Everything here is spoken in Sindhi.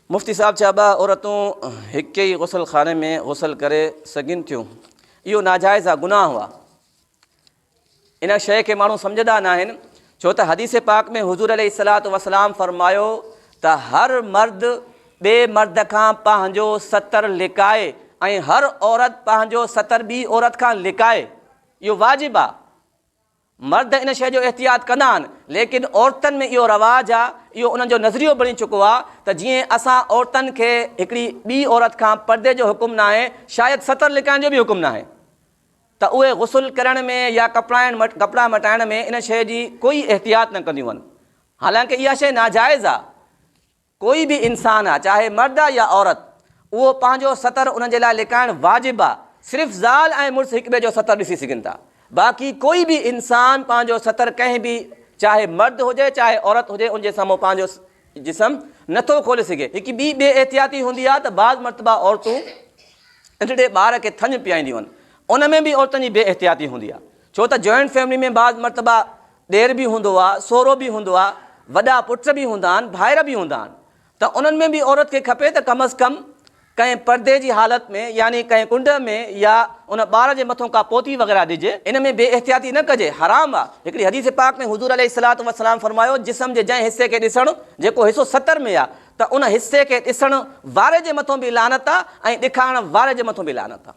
مفتي صاحب ڇا ٻه عورتون هڪ ئي غسل خاني ۾ غسل ڪري سگهن ٿيون؟ اهو ناجائز آ گناهه آ. ان شيء کي ماڻهو سمجهندا ناهن ڇو ته حديث پاڪ ۾ حضور عليه الصلوة والسلام فرمايو ته هر مرد ٻئي مرد کان پنهنجو ستر لڪائي ۽ هر عورت پنهنجو ستر ٻي عورت کان لڪائي اهو واجب آ. مرد ان شيء جو احتياط ڪندا آهن، ليڪن عورتن ۾ اهو رواج آ، اهو انهن جو نظريو بڻي چڪو آ ته جيئن اسان عورتن کي هڪڙي ٻي عورت کان پردي جو حڪم ناهي، شايد ستر لڪائڻ جو به حڪم ناهي ته اهي غسل ڪرڻ ۾ يا ڪپڙائڻ ڪپڙا مٽائڻ ۾ ان شيء جي ڪوئي احتياط نه ڪنديون آهن. حالانڪه اها شيء ناجائز آ. ڪوئي به انسان آ چاهي مرد آ يا عورت اهو پنهنجو ستر انهن جي لاء لڪائڻ واجب آ صرف زال ۽ مڙس هڪ ٻئي جو ستر ڏسي سگهن ٿا باقي ڪوئي به انسان پنهنجو ستر ڪنهن به چاهي مرد هجي چاهي عورت هجي ان جي سامهون پنهنجو جسم نٿو کولي سگهي هڪ ٻي بي احتياطي هوندي آ ته بعض مرتبه عورتون ننڍڙي ٻار کي ٿڃ پيائينديون آهن ان ۾ به عورتن جي بي احتياطي هوندي آ ڇو ته جوائنٽ فيملي ۾ بعض مرتبه ڏير به هوندو آ، سهرو به هوندو آ، وڏا پٽ به هوندا آهن، ڀائر به هوندا آهن ته انهن ۾ به عورت کي کپي ته ڪم از ڪم ڪنهن پردي جي حالت ۾ يعني ڪنهن ڪنڊ ۾ يا ان ٻار جي مٿون ڪا پوتي وغيره ڏجي، ان ۾ بي احتياطي نه ڪجي، حرام آ. هڪڙي حديث پاڪ ۾ حضور عليه الصلوة والسلام فرمايو، جسم جي جنهن حصي کي ڏسڻ، جيڪو حصو ستر ۾ آ، ته ان حصي کي ڏسڻ واري جي مٿون به لعنت آ ۽ ڏيکارڻ واري جي مٿون به لعنت آ.